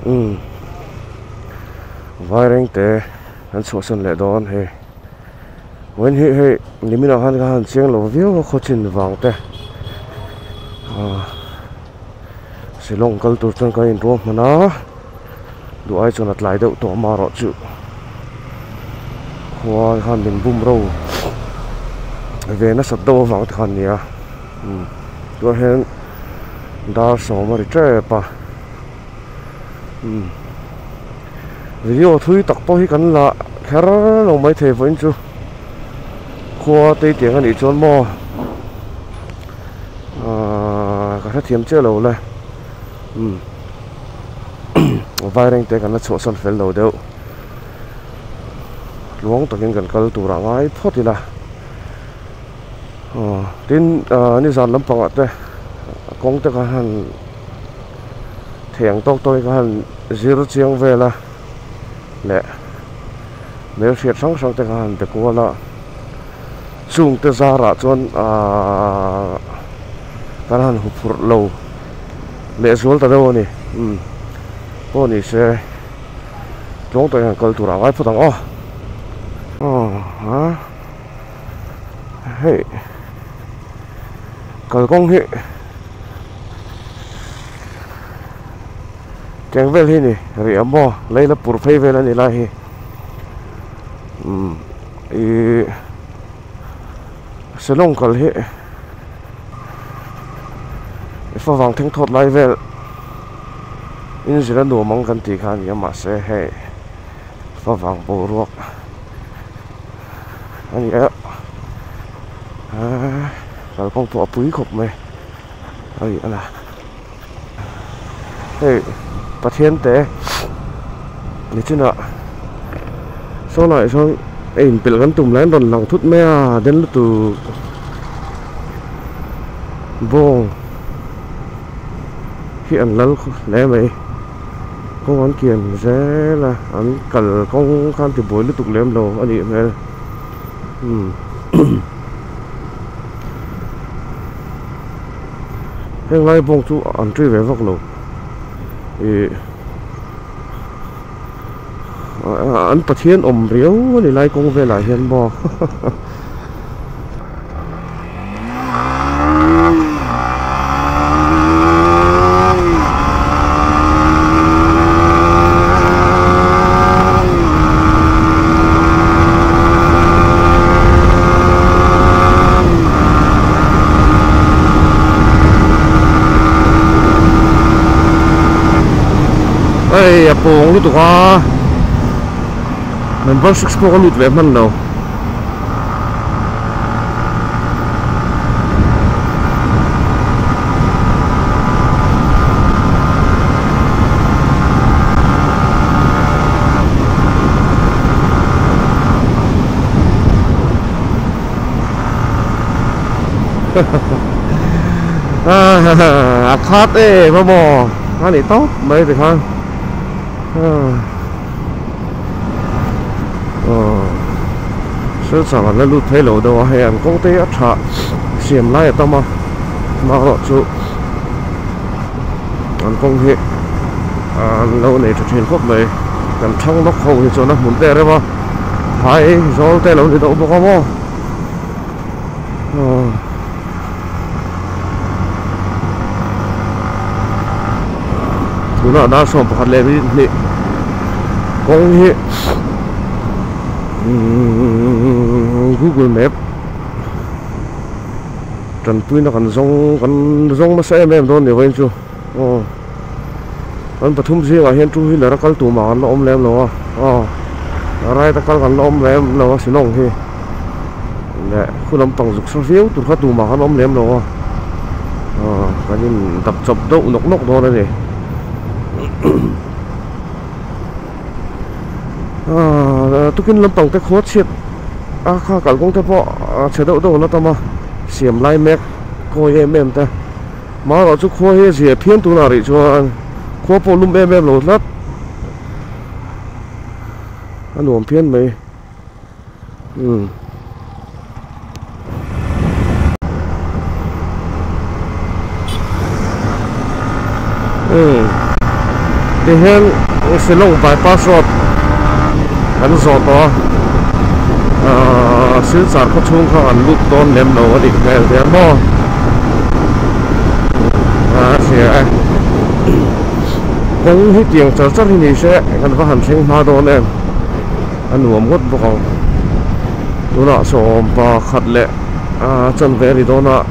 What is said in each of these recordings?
Umm Vairengte an chhuahsan leh dawn hei vawiin hi hei nimin ah khan ka han chiang lo viau a khawchin vang te ah Shillong kal tur chuan ka inruah hman a duh ai chuan a tlai deuh tawh marawh chu khua khan min bum ro ve nasat deuh avang te khan a ni a umm tunah hian dar sawm a ri tep a umm video thui tak pawh hi kan la kher lo maithei vawiin chu khua tei tiang a nih chuan maw ahh ka hrethiam chiah lo le umm vaireng te kan la chhuahsan fel lo deuh tluang takin kan kal turah ngai phawt ila aw tin ahh nizan lampangah te kawng te kha han thei ang tawk tawk hi ka han zir chiang vel a leh hmelhriat hrang hrang te kha han be kual a chung te zarah chuan ahh kan han hu phurh lo leh zual ta deuh a ni umm pawh ni se tlawng tawh hian kal tur a ngai phawt ang aw aw a hei kalkawng hi Tiang vel hi ni rih ang maw lei la pur phei vel a ni lai hi umm ihh Shillong kal hi i favang thleng thawt lai vel in zir a nuam ang kan tih kha a ni a mahse hei favang boruak a ni a ahh kalkawng pawh a pui khawp mai a ri a la. Hei Pathian te nichinah saw laiah sawn a inpelh kan tum lai an rawn lang thut mai a den lutuk bawng hi an lal hle mai kawng an kian zel a an kal kawng khan tibuai lutuk lem lo a nih hmel umm. Heng lai bawng chu an ṭi ve vak lo ih an pathian awm riau a ni lai kawng velah hian maw Hei a pawng lutuk a number six pawh ka lut ve hman lo. A khat em a maw a ni tawp mai tikhan silchar an la lut thei lo deuh a hei an kawng te hi a tha siam lai a tam a amaherawh chu an kawng hi an lo nei tha thin khawp mai kan thlang lawk ho hi chuan a hmun te a rem a phai zawl te a lo ni deuh bawk a maw tunah dar 11 leh minute hnih kawng hi google map tanpuina kan zawng kan zawng nasa em em dawn ni vawiin chu aw kan pathum zingah hian two wheeler a kal tumah kan la awm lem lo a aw right a kal kan la awm lem lo a Shillong hi leh khu lampang zuk sa viau tur kha tumah kan awm lem lo a aw kan in dap chawp deuh nawk nawk dawn a ni aaa tukin lampang te khua chhiat a kha kalkawng te pawh a chhe deuh deuh la tam a siam lai mek kawi em em te. Marawh chu khua hi a zia phian tunah rih chuan khua pawh lum em em lo tlat a nuam phian mai umm. Umm. Tihian Shillong bypass road kan zawh tawh a, ahh Silchar khaw chhung kha an lut dawn lem lo a nih hmel hle maw a hria e. Kawng hi tiang char char hi ni se kan va han thleng hma dawn em a nuam ngawt bawk ang. Tunah sawm pakhat leh a chanve a ni dawn a,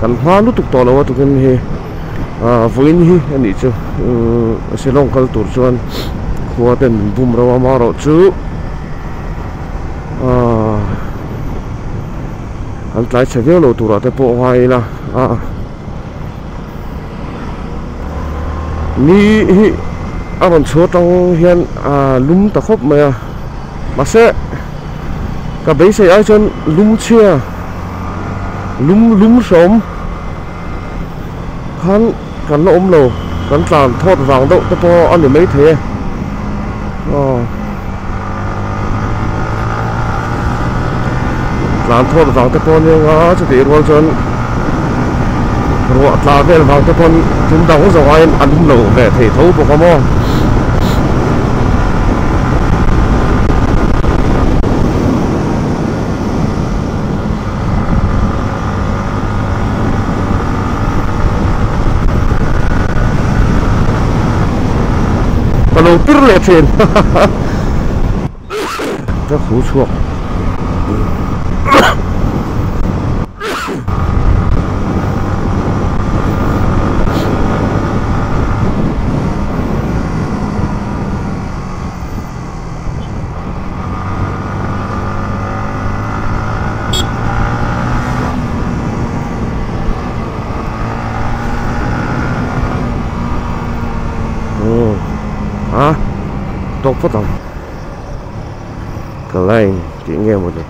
kan hma lutuk tawh lo a tukin hi. Ah vawiin hi a nih chu umm Shillong kal tur chuan khua ten min bum reuh a amaherawhchu ah an tlai chhe viau lo turah te pawh ngai ila ah ni hi a rawn chhuah atang hian ah lum ta khawp mai a mahse ka beisei ai chuan lum chhia lum lum hrawm. Khan kan la awm lo kan tlan thawt vang deuh te pawh a ni maithei e aw tlan thawt vang te pawh a nia nga chutih rual chuan ruah tla vel vang te pawn thil dang zawng aiin a lum lo ve thei tho bawk a maw. Ka lo pir leh thin ka khu chhuak. A tawk phawt ang ka line tih nge mawni.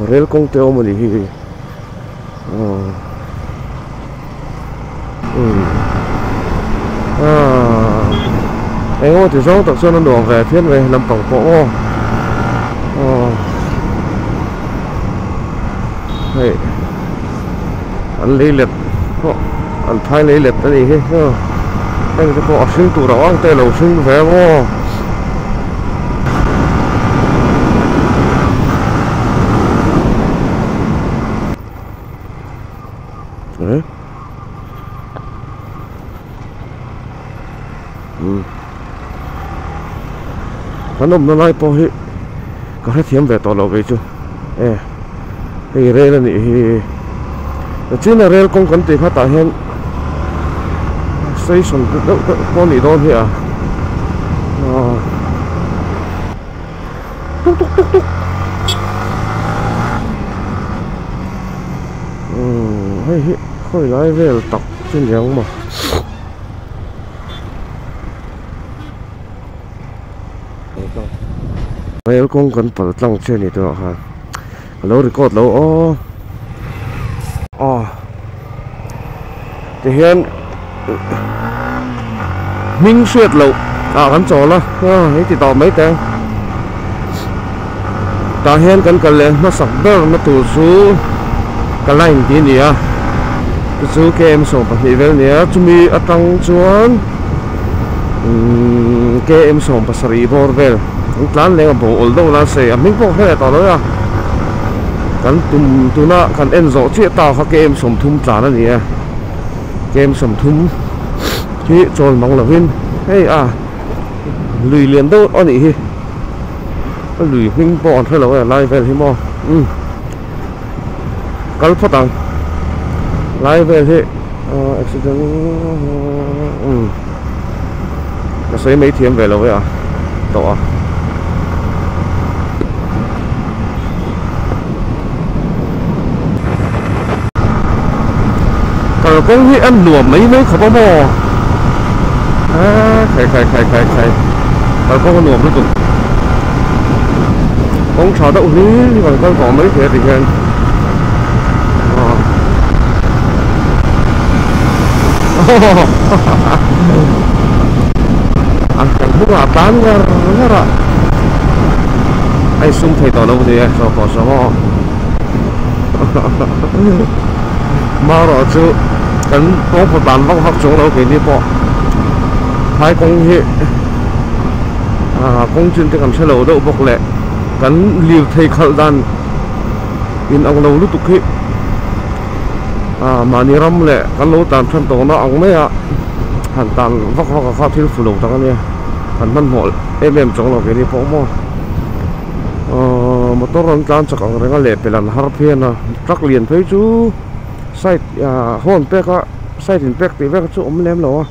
Rel kawng te awm a nih hi eng emaw ti zawng tak chuan a nuam ve phian mai lampang pawh aw hei an lei let pawh an phai lei let a nih hi heng te pawh a hring tur ang ang te a lo hring ve ang aw. Kan awmna lai pawh hi ka hrethiam ve tawh lo kei chu e hei rel a nih hi china rel kawng kan tih kha tah hian station te deuh deuh pawh a nih dawn hi a tuk tuk tuk tuk umm hei hi khawi lai vel tak chu niang maw. Rail kawng kan pal tlang che ni tawh khan ka lo record lo aw aw tihian hming hriat loh ah kan chawl a hei ti tawh mai teng tah hian kan kal leh hmasak ber na tur chu ka line tih a ni a chu chu km 12 vel a ni a chumi atang chuan. Umm km 17 bawr vel an tlan leng a bo awl deuh la sei a hming pawh hre leh tawh lo a kan tum tuna kan en zawh chiah ta kha km 30 tlan a ni a km 30 hi chawl mang lovin hei a lui lian deuh a nih hi a lui hming pawh an hre lo e lai vel hi maw umm kal phawt ang lai vel hi ahh accident umm ka sawi mai thiam ve lo e a tawh a. Kalkawng hi a nuam mai mai khawp a maw khai khai khai khai khai kalkawng a nuam lutuk kawng tha deuh hlir hi kan kal tawh mai thei a ti hian a kan hnungah tlan ngar ngar a. A insum thei tawh lo a ni e, saw pawh saw maw. Marawh chu kan kawngpawh tlan vak vak chuang lo keini pawh phai kawng hi ah kawng chin te kan hre lo deuh bawk leh kan lirthei khalh dan in ang lo lutuk hi ah mahni ram leh kan lo tlan than tawhna ang mai a han tlan vak vak a kha thil fu lo tak a nia kan hmanhmawh em em chuang lo keini pawh maw. Ahh motor an tlan chak ang reng a lehpelh an har phian a truck lian phei chu side ah horn pek a side in pek tih vel chu awm lem lo a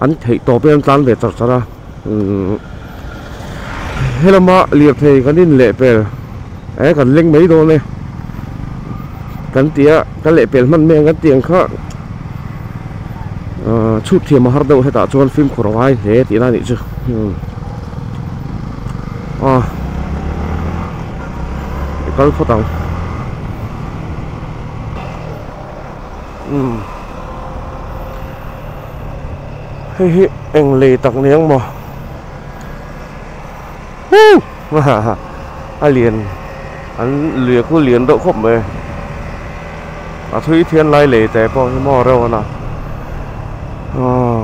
an theih tawp in an tlan ve char char a umm helama lirthei kan in lehpel eh kan leng mai dawn e kan ti a ka lehpel hman mai ang kan tih ang kha ahh chhut thiam a har deuh hetah chuan fimkhur a ngai hle tih na nih chu umm. A i kal phawt ang umm hei hi eng lei tak ni ang maw huh a lian an lui khu lian deuh khawp mai a thui thian lai lei te pawh hi maw reuh a na aw.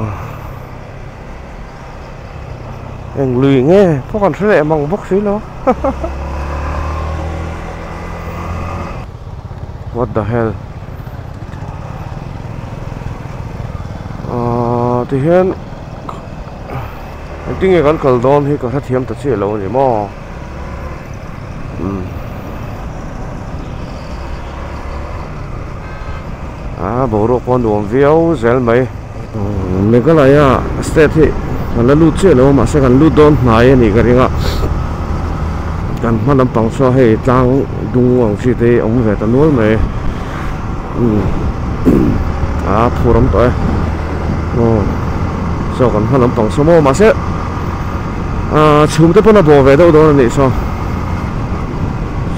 Eng lui nge pawh kan hre leh mang bawk si lo What the hell Ahh ti hian engtin nge kan kal dawn hi ka hrethiam ta chiah lo a ni maw umm ah boruak pawh a nuam viau zel mai. Meghalaya state hi kan la lut chiah lo a mahse kan lut dawn hnai a nih ka ring a kan hma lampang saw hei tlang dung ang chi te hi a awm ve ta nual mai umm a phur awm tawh e aw saw kan hma lampang saw maw mahse ah chhum te pawn a bawh ve deuh dawn a nih saw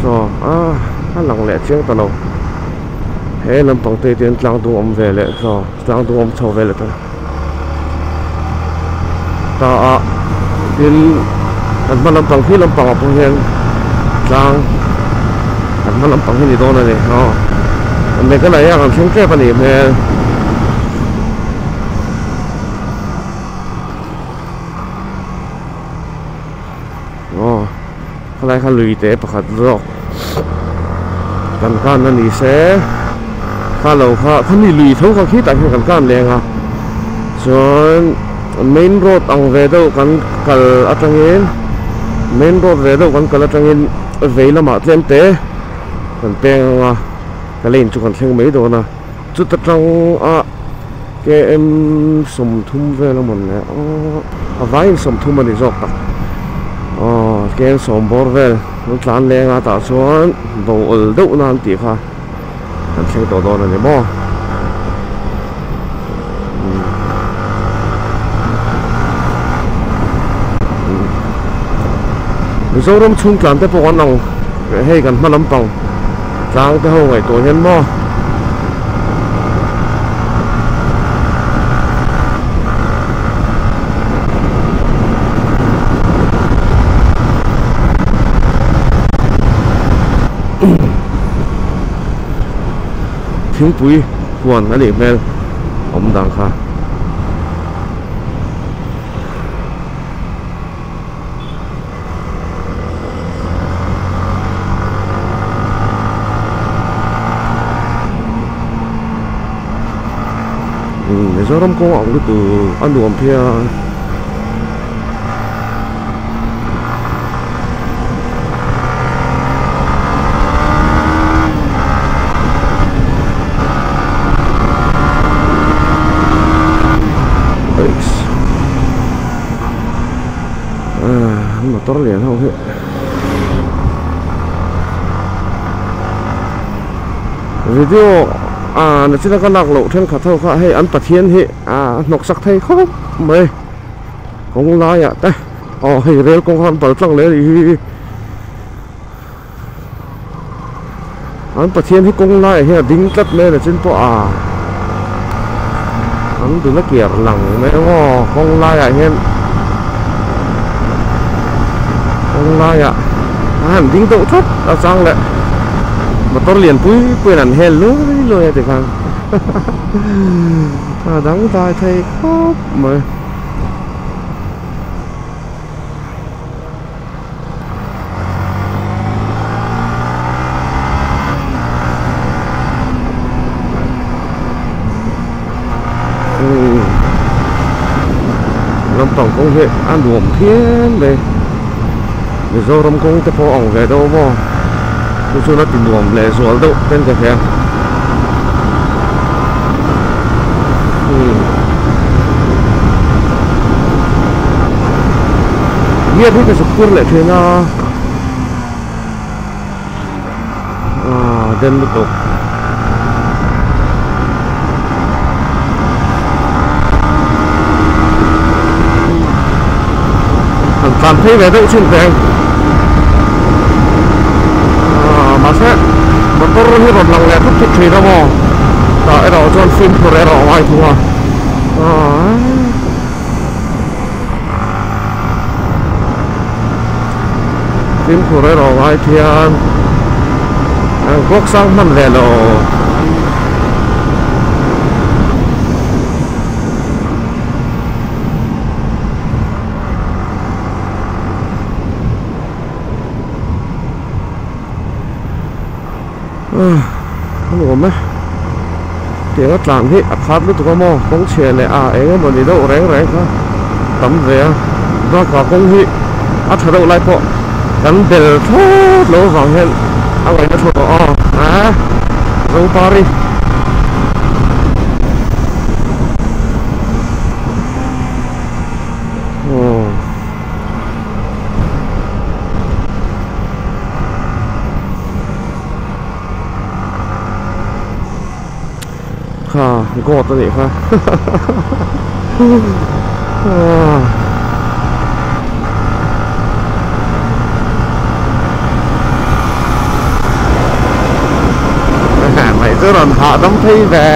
saw a a lang leh chiang ta lo he lampang te hian tlang dung awm ve leh saw. Tlang duhawm chho vel ta ta a tin kan hma lampang hi lampang ah pawh hian tlang kan hma lampang hi ni dawn a ni aw Meghalaya kan thleng tep a nih hmel. Aw khalai kha lui te pakhat zawk kan kan a ni se kha lo kha khami lui tho kha khitah khian kan kan leng a chuan main road ang ve deuh kan kal atangin main road ve deuh kan kal atangin vei lamah tlem te kan peng ang a ka lane chu kan thleng mai dawn a chuta tang a km 30 vel a mawn le aw a vaiin 30 a ni zawk tak aw km sawm bawr vel an tlan leng a tah chuan bo awl deuh nan tih kha kan thleng tawh dawn a ni maw Mizoram chhung tlan te pawh kan ang hei kan hma lampang tlang te ho ngaihtuah hian maw. Thingpui huan a nih hmel awm dang kha. Mizoram kawng ang lutuk a nuam phian. Motor lian ho hi video ah nachina ka lak loh thenkhat ho kha hei an pathian hi ah a hnawk sak thei khawp mai kawng laiah te aw hei rel kawng kha an pal tlang leh a nih hi an pathian hi kawng laiah hian a ding tlat mai a nachin pawh ah an dul a kiar lang mai ang aw kawng laiah hian kawng laiah. A han ding deuh thawt a chang leh motor lian pui pui in an hel luai luai a tikhan a dangdai thei khawp mai. Lampang kawng hi a nuam phian mai Mizoram kawng te pawh a ang ve deuh maw chu chuan a ti nuam leh zual deuh ten ka hria. Gear hi ka zuk phur leh thin a aaa den lutuk han tlan phei ve deuh chin teh ang aaa mahse motor hi rawn lang leh thut thut thin a maw tah erawh chuan fimkhur erawh a ngai thung a aaa fimkhur erawh a ngai thian an kawk sang hman leh lo. A nuam e tianga tlan hi a khat lutuk a maw kawng chhia leh a eng emaw ni deuh reng reng kha tam ve a bakah kawng hi a tha deuh lai pawh kan bel thlawt lo avang hian a ngaihna thlawt tawh a a Zopari. Kha goat a nih kha Mei chu rawn hahdam phei ve.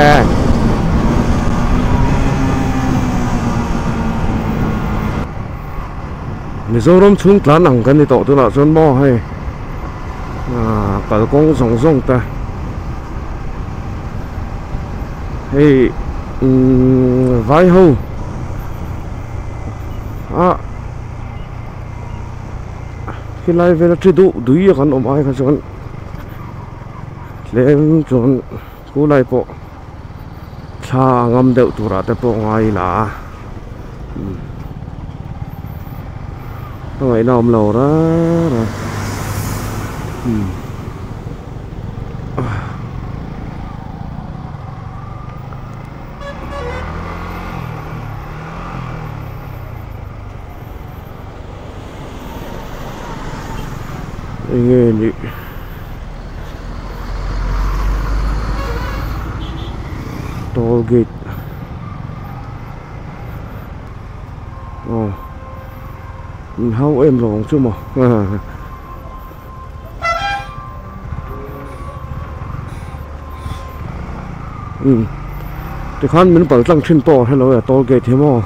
Mizoram chhung tlan ang kan ni tawh tunah chuan maw hei ah kalkawng zawng zawng te hei umm vai ho ah khilai vel a thi duh dui a kan awm ai kha chuan tlem chuan khulai pawh thla a ngam deuh turah te pawh ngai ila a. A ngaihna awm lo rar a umm enge nih toll gate. Aw min hau em lo ang chu maw umm tikhan min pal tlang thin pawh hello e toll gate hi maw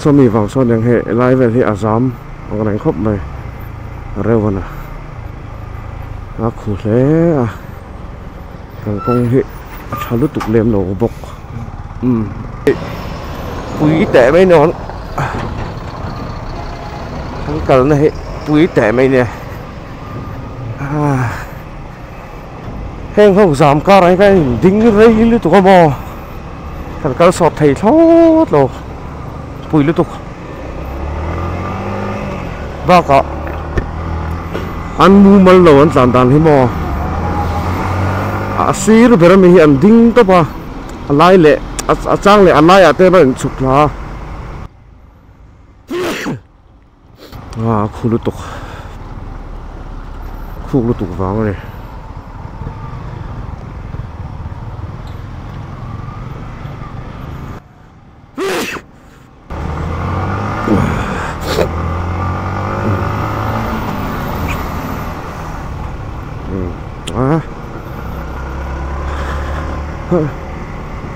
sawmi vang sawn eng hei helai vel hi a zam ang reng khawp mai reuh a na a khu hle a. Kalkawng hi a tha lutuk lem lo bawk umm pui teh mai ni awm kan kalna hi pui teh mai nia ah heng ho zam karah hian khan in ding rei lutuk a maw kan kal sawt thei thlawt lo pui lutuk bakah an mumal lo an tlan dan hi maw a sir ber ami hi an ding tawp a a lai leh a chang leh a laiah te erawh in chhuk thla a ah khu lutuk khuk lutuk vang a ni.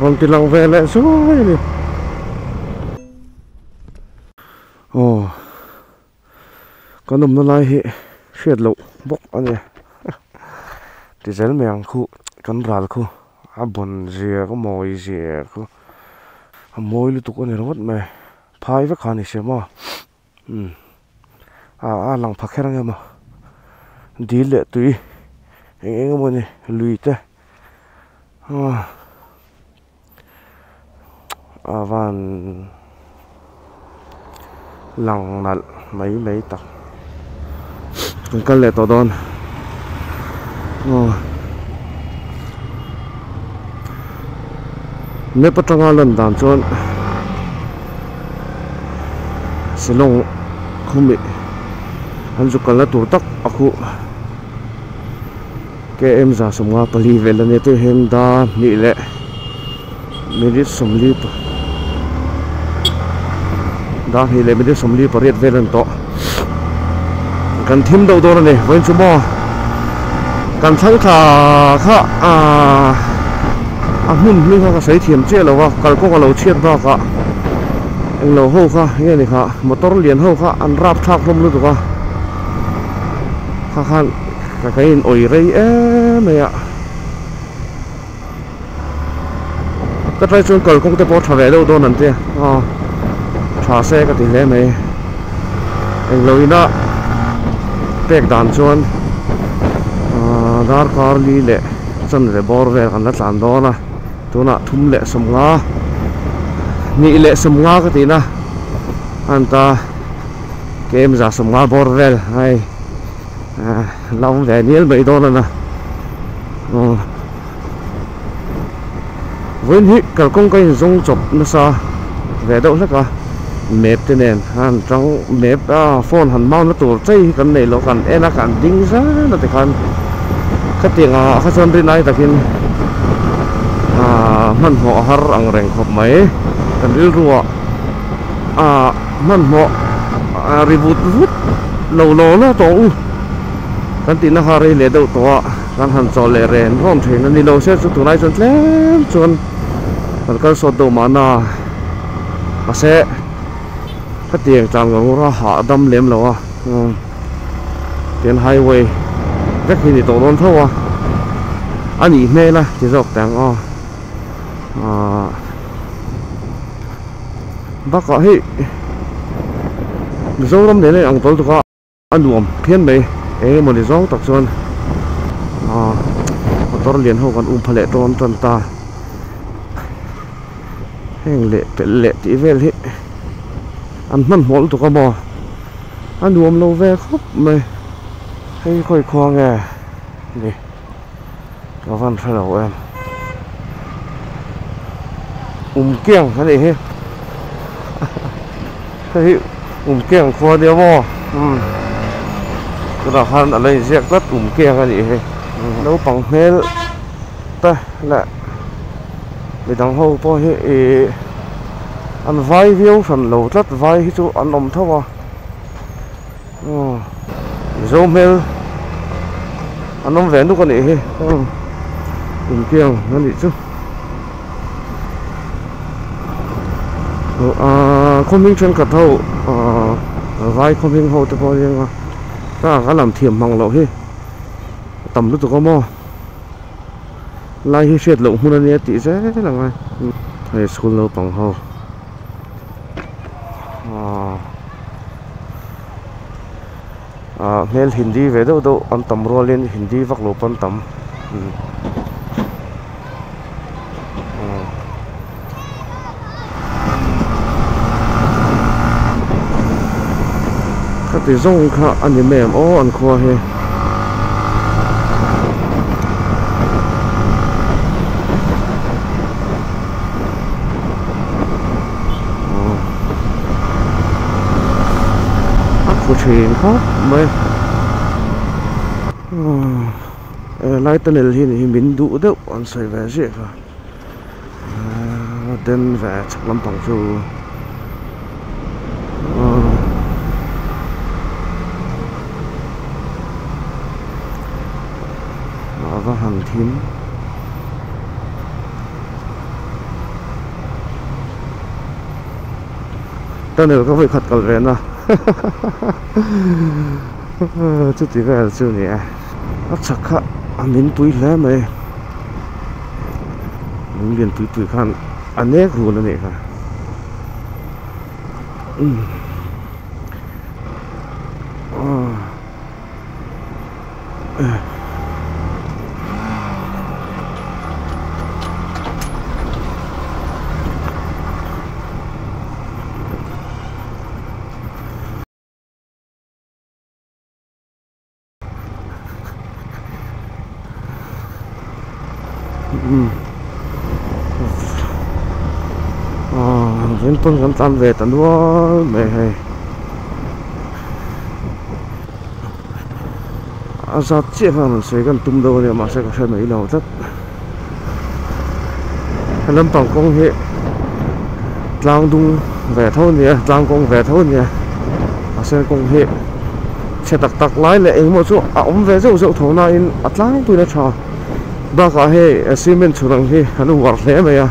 Rawn ti lang ve leh zuai a ni. Aw kan awmna lai hi hriat loh bawk a ni ti zel mai ang khu kan ral khu a bawn zia ka mawi zia khu a mawi lutuk a ni ringawt mai phai vek kha a ni sia maw umm a a lang pha kher ang emaw dil leh tui eng eng emaw ni lui te aw. A van lang nalh mai mai tak kan kal leh tawh dawn aw map atanga lan dan chuan Shillong khawmih an zu kalna tur tak a khuh. Km 154 vel a nia tui hian dar hnih leh minute sawmli dar hnih leh minute 48 vel a ni tawh kan thim deuh dawn a ni vawiin chu maw kan thlang thla kha ahh a hmun hming kha ka sawi thiam chiah lo a kalkawng a lo chhiat bakah englo ho kha nge ni kha motor lian ho kha an rapthlak hlawm lutuk a kha khan. Ka ka in awih rei em mai a ka try chuan kalkawng te pawh tha ve deuh dawn an tia aw tha se ka ti hle mai englo ina pek dan chuan ahh darkar li leh chanve bawr vel kan la tlan dawn a tunah thum leh sawmnga hnih leh sawmnga ka tihna a ni ta km 150 bawr vel hei. La awm ve nial mai dawn a na vawiin hi kalkawng ka inzawng chawp nasa ve deuh hlek a map te nen han tang map a phone han mount na tur chei hi kan nei lo kan en a kan ding zel a tikhan khatiang ah kha chuan rin ai takin ah hmanhmawh a har ang reng khawp mai kan rilru ah ah hmanhmawh ri vut vut lo law law tawh u kan tihna kha rei leh deuh tawh a kan han chawl leh ren rawn thin a ni lo se chu tunlai chuan tlem chuan kan kal sawt deuh mahna mahse khatiang tlan ngawr ngawr a hahdam lem lo a tian highway vek hi ni tawh dawn tho a a nih hmel a ti zawk teh ang aw ahh. Bakah hei Mizoram nena in ang tawl tuk a a nuam phian mai eng emawni zawng tak chuan aaa motor lian ho kan um pha leh tawn tan ta heng leh pelh leh tih vel hi an hmanhmawh lutuk a maw a nuam lo ve khawp mai hei khawi khua nge ni. Ka van hre lo em. Um keng a nih hi. Hei hi um keng khua ania maw. Umm. Tunah khan a la inziak tlat um keng a nih hi. Naupang hmel te leh midang ho pawh hi ih an vai viau hran lo tlat vai hi chu an awm tho a. Mizo hmel an awm ve nuk a nih hi intiang a nih chu aaa khaw hming thenkhat ho aaa vai khaw hming ho te pawh a nia ka ka lam thiam mang loh hi a tam lutuk a maw lai hi hriat loh hmun a nia tih zel a ngai hei school naupang ho. Ah hmel hindi ve deuh deuh an tam rualin hindi vak lo pawn tam khati zawng kha a ni mai ang aw an khua hi. A khu thin khawp mai he lai tunnel hi ni hi min duh deuh an sawi ve ziah kha den ve chhak lampang chu a va han thim. Tunnel ka vawi khat kal ve na chuti vel chu ni e a chhak kha a min pui hle mai lung lian pui pui khan a nek run a nih kha umm aw. Veng pawn kan tlan ve ta nual mai hei. A zat chiah khan rawn sawi kan tum deuh a nia mahse ka hre mai lo tlat he lampang kawng hi tlang dung ve tho a nia tlang kawng ve tho a nia mahse kawng hi chhe tak tak lai leh engemaw chu a awm ve zeuh zeuh tho nain a tlangpuiin a tha bakah hei cement chhun ang hi an uar hle mai a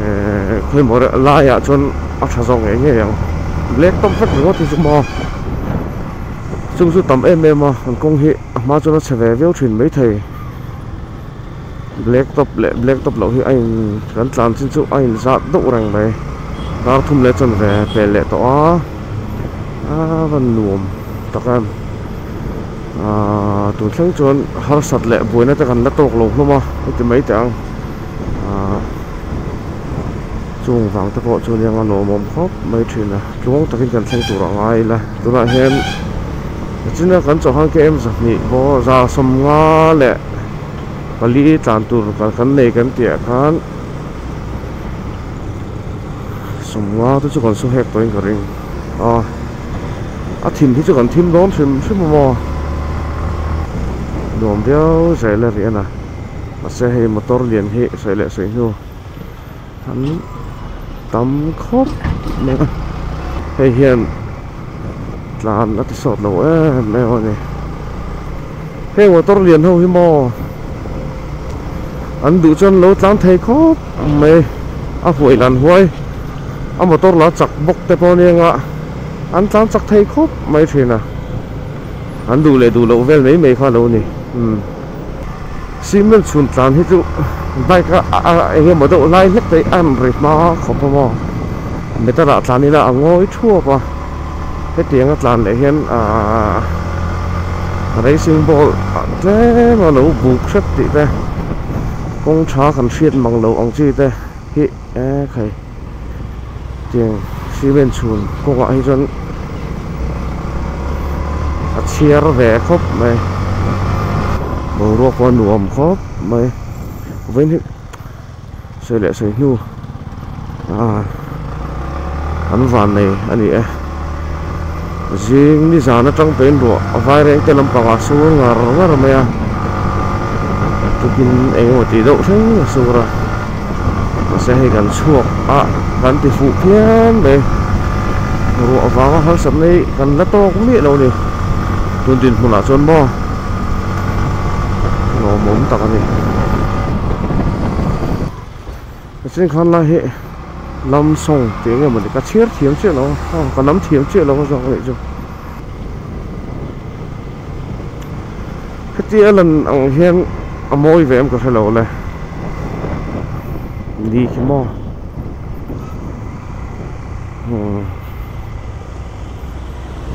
ehh khawimaw laiah chuan a tha zawk ngei ngei ang black top vek ringawt hi chu maw. Chung chu tam em em a an kawng hi a hma chuan a chhe ve viau thin maithei black top leh black top loh hi a in kan tlan chin chu a in zat deuh reng mai dar thum leh chanve pel leh tawh a a van nuam tak em ahh tun thleng chuan harsat leh buaina te kan la tawk lo hlawm a heti mai teh ang ahh. Chung vang te pawh chu nia a lawmawm khawp mai thin a, tluang takin kan thleng tur a ngai ila. Tunah hian china kan chawh khan km zahnih pawh za sawmnga leh pali tlan tur kan nei kan tih ah khan sawmnga te chu kan su hek tawhin ka ring a, a thim hi chu kan thim dawn hrim hrim a maw nuam viau zel a ri a na mahse hei motor lian hi sawi leh sawi hnu. An tam khawp mai a hei hian tlan a ti sawt lo em em a ni heng motor lian ho hi maw an duh chuan lo tlan thei khawp mai a huai lan huai a motor la chak bawk te pawh nia nga an tlan chak thei khawp mai thin a an duh leh duh loh vel mai mai kha a lo ni umm. Cement chhun tlan hi chu bike a eng emaw deuh lai hlek te hi a rawn ri hma khawp a maw meter ah tlan ila a ngawi thuap a hetiang a tlan leh hian ahh racing ball ah tlem a lo buk hrep tih te kawng tha kan hriat mang loh ang chi te hi ekhai tiang cement chhun kawngah hi chuan a chhiar ve khawp mai boruak pawh a nuam khawp mai vawiin hi sawi leh sawi hnu ah an van nei a ni e zing nizan atang pawhin ruah a vai reng te lampangah a sur ngar ngar mai a tukin eng emaw tih deuh thleng a sur a. Mahse hei kan chhuak a kan ti fuh phian mai ruah vanga harsatna hi kan la tawk miah lo a ni tun dinhmunah chuan maw lawmawm tak a ni tichuan khan lai hi lamsawng tih eng emaw ni ka chhiar thiam chiah lo a ka lam thiam chiah lo a zawk a nih chu heti a lan ang hian a mawi ve em ka hre lo le ni khi maw umm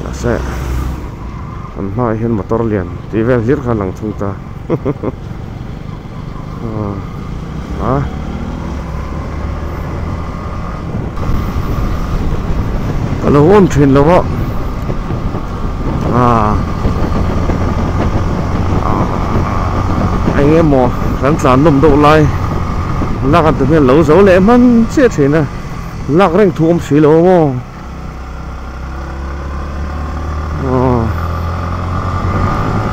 mahse an hmaah hian motor lian tih vel hlir kha a lang thung ta a ka lo awm thin lo a ah eng emaw kan tlan nawm deuh lai lak an tum hian lo zo leh hman chiah thin a lak reng thu awm si lo a maw. Aw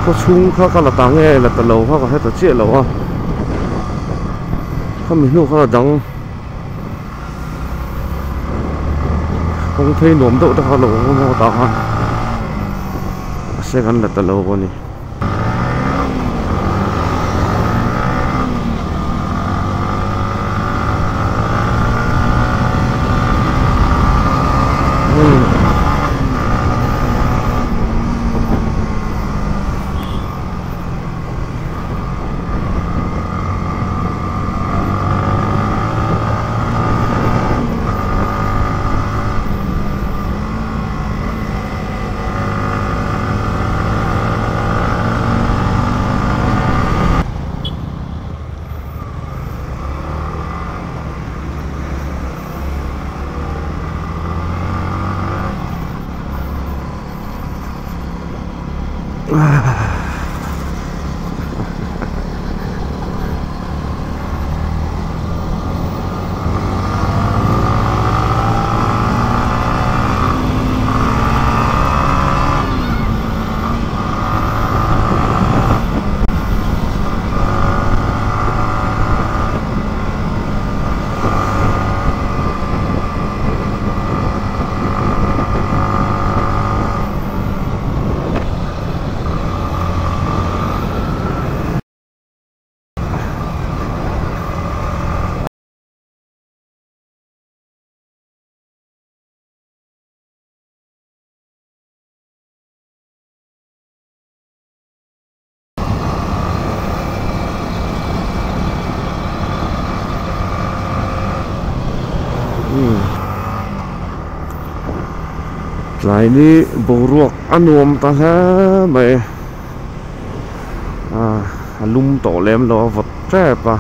khaw chhung kha ka la ta nge la ta lo kha ka hre ta chiah lo a khami hnu kha dang kawng phei nuam deuh te kha lo awm a tah khan mahse kan la ta lo a ni. Tlai ni boruak a nuam ta hle mai a lum tawh lem lo a vawt tep a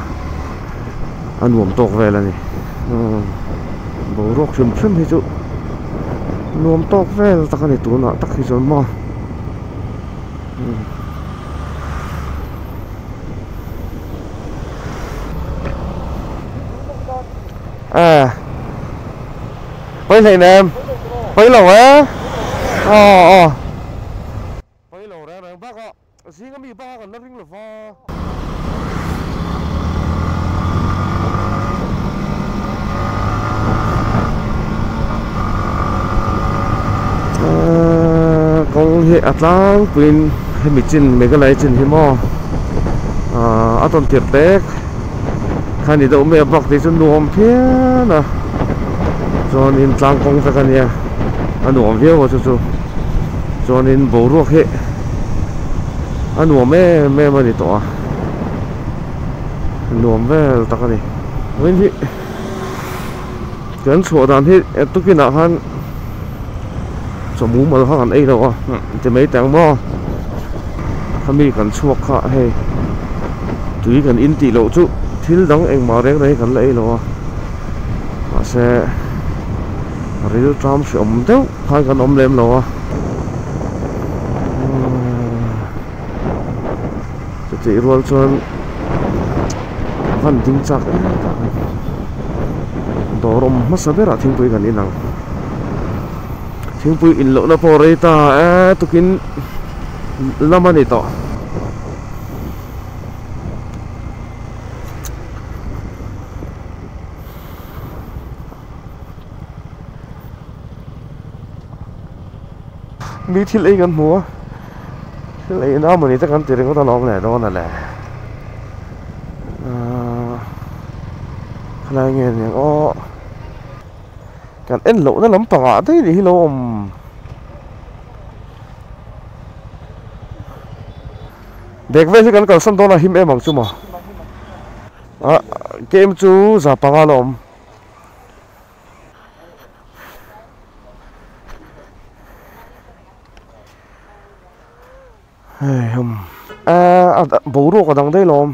a nuam tawk vel a ni boruak hrim hrim hi chu nuam tawk vel tak a ni tunah tak hi chuan maw. À Pawi hlei nem Pawi lo e Aw aw Pawi lo reng reng bakah zinga mi bakah kan la ring lo va. Kawng hi a tlangpuiin hemi chin Meghalaya chin hi maw a tawn tirh tek kha ni deuh mai a bak te chu nuam phian a chuanin tlang kawng vek a nia a nuam viau a chu chu chuanin boruak hi a nuam em em a ni tawh a nuam vel tak a ni vawiin hi kan chhuah dan hi tukinah khan chawhmu mal kha kan ei lo a ti mai teh ang maw khami kan chhuak kha hei tui kan in tih loh chu thil dang engmah reng reng hi kan la ei lo a mahse ril ṭam hreawm deuh khan kan awm lem lo a chutih rual chuan a van ding chak em tak a dawr awm hmasa berah thingpui kan in ang thingpui in lohna pawh rei ta e tukin lam a ni tawh. Mi thil ei kan hmu a thil ei na mawni te kan ti ringawt alawm leh dawn a le ahh khalai nge ni ang aw kan en lohna lampang ah daih hi lo awm bag vel hi kan kalsan dawn a him em ang chu maw ah kem chu za panga la awm. Hei hum a boruak a dang daih lawm.